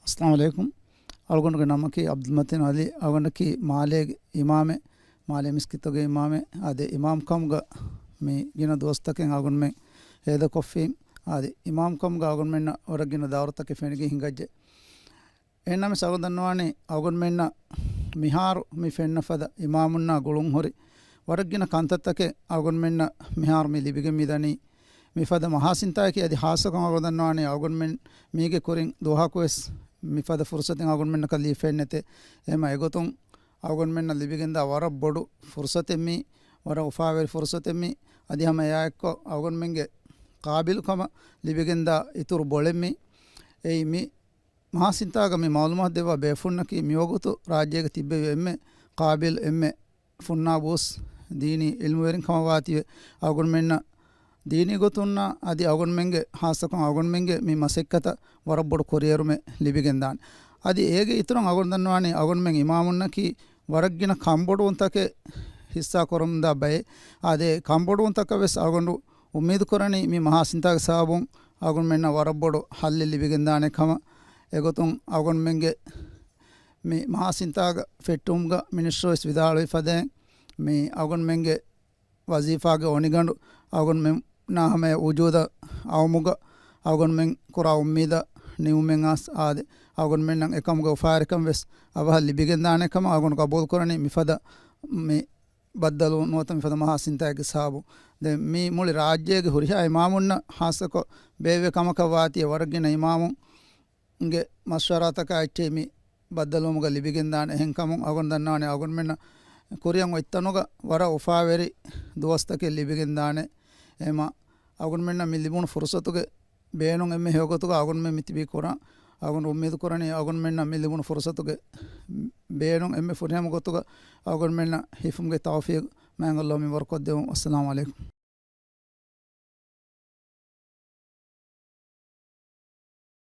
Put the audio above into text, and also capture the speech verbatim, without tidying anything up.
އައްސަލާމު ޢަލައިކުމް. އަޅުގަނޑުގެ ނަމަކީ ޢަބްދުލްމަތީނު ޢަލީ. އަޅުގަނޑަކީ މާލޭގެ އިމާމެއް، މާލޭ މިސްކިތުގެ އިމާމެއް. އާދެ، އިމާމް ކަމުގަ މި ގިނަ ދުވަސްތަކެއް އަޅުގަނޑުމެން ހޭދަކޮށްފީ. އާދެ، އިމާމް ކަމުގަ އަޅުގަނޑުމެންނަށް ވަރަށް ގިނަ ދައުރުތަކެއް ފެނިގެން ހިނގައްޖެ. އެހެންނަމަވެސް އަޅުގަނޑު ދަންނަވާނީ، އަޅުގަނޑުމެންނަށް މިހާރު މި ފެންނަ ފަދަ އިމާމުންނާ ގުޅުންހުރި ވަރަށް ގިނަ ކަންތައްތަކެއް އަޅުގަނޑުމެންނަށް މިހާރު މި ލިބިގެން މިދަނީ. މިފަދަ މަހާ ސިންތާއަކީ އަދި ހާއްސަކޮށް އަޅުގަނޑު ދަންނަވާނީ، އަޅުގަނޑުމެން މީގެ ކުރިން ދުވަހަކުވެސް މިފަދަ ފުރުސަތެއް އަޅުގަނޑުމެންނަކަށް ލިބިފައެއް ނެތޭ. އެހެމަ އެގޮތުން އަޅުގަނޑުމެންނަށް ލިބިގެންދާ ވަރަށް ބޮޑު ފުރުސަތެއް މީ، ވަރަށް އުފާވެރި ފުރުސަތެއް މީ. އަދި ހަމަ އެއާއެއްކޮށް އަޅުގަނޑުމެންގެ ޤާބިލުކަމަށް ލިބިގެންދާ އިތުރު ބޮޅެއް މީ. އެއީ މި މަހާ ސިންތާގަ މި މަޢުލޫމާތު ދެއްވާ ބޭފުޅުންނަކީ މިވަގުތު ރާއްޖޭގަ ތިއްބެވި އެންމެ ޤާބިލް، އެންމެ ފުންނާބުވެސް ދީނީ ޢިލްމުވެރިން ކަމަށް ވާތީވެ، އަޅުގަނޑުމެންނަށް ދީނީ ގޮތުންނާ އަދި އަޅުގަނޑުމެންގެ، ހާއްސަކޮށް އަޅުގަނޑުމެންގެ މި މަސައްކަތަށް ވަރަށް ބޮޑު ކުރިއެރުމެއް ލިބިގެންދާނެ. އަދި އޭގެ އިތުރުން އަޅުގަނޑު ދަންނަވާނީ، އަޅުގަނޑުމެން އިމާމުންނަކީ ވަރަށް ގިނަ ކަންބޮޑުވުންތަކެއް ހިއްސާ ކުރަމުންދާ ބައެއް. އާދެ، ކަންބޮޑުވުންތަކަށް ވެސް އަޅުގަނޑު އުއްމީދު ކުރަނީ މި މަހާ ސިންތާގެ ސަބަބުން އަޅުގަނޑުމެންނަށް ވަރަށް ބޮޑު ޙައްލެއް ލިބިގެންދާނެ ކަމަށް. އެގޮތުން އަޅުގަނޑުމެންގެ މި މަހާ ސިންތާގަ ފެއްޓުމުގަ މިނިސްޓްރީ ވެސް ވިދާޅުވި ފަދައިން، މި އަޅުގަނޑުމެންގެ ވަޒީފާގެ އޮނިގަނޑު އަޅުގަނޑުމެންނާ ހަމަޔަށް ވުޖޫދަށް އައުމުގަ އަޅުގަނޑުމެން ކުރާ އުއްމީދަށް ނިމުމެއް އައިސް އާދެ، އަޅުގަނޑުމެންނަށް އެކަމުގެ އުފާވެރިކަން ވެސް އަވަހަށް ލިބިގެންދާނެ ކަމަށް އަޅުގަނޑު ޤަބޫލު ކުރަނީ މިފަދަ މި ބައްދަލުވުން ނުވަތަ މިފަދަ މަހާ ސިންތާއެއްގެ ސަބަބުން. ދެން މި މުޅި ރާއްޖޭގެ ހުރިހާ އިމާމުންނަށް ހާއްސަކޮށް ބޭއްވޭ ކަމަކަށް ވާތީ ވަރަށް ގިނަ އިމާމުންގެ މަޝްވަރާތަކާ އެއްޗެހި މި ބައްދަލުވުމުގަ ލިބިގެންދާނެ. އެހެންކަމުން އަޅުގަނޑު ދަންނަވާނެ އަޅުގަނޑުމެންނަށް ކުރިއަށް އޮތްތަނުގަ ވަރަށް އުފާވެރި ދުވަސްތަކެއް ލިބިގެންދާނެ. އެހެމަ އަޅުގަނޑުމެންނަށް މި ލިބުނު ފުރުސަތުގެ ބޭނުން އެންމެ ހެޔޮ ގޮތުގަ އަޅުގަނޑުމެން މި ތިބީ ކުރާ. އަޅުގަނޑު އުއްމީދު ކުރަނީ އަޅުގަނޑުމެންނަށް މި ލިބުނު ފުރުސަތުގެ ބޭނުން އެންމެ ފުރިހަމަ ގޮތުގަ އަޅުގަނޑުމެންނަށް ހިފުމުގެ ތައުފީޤު މާތް ﷲ މި ވަރުކޮށްދެއުން. އައްސަލާމު ޢަލައިކުމް.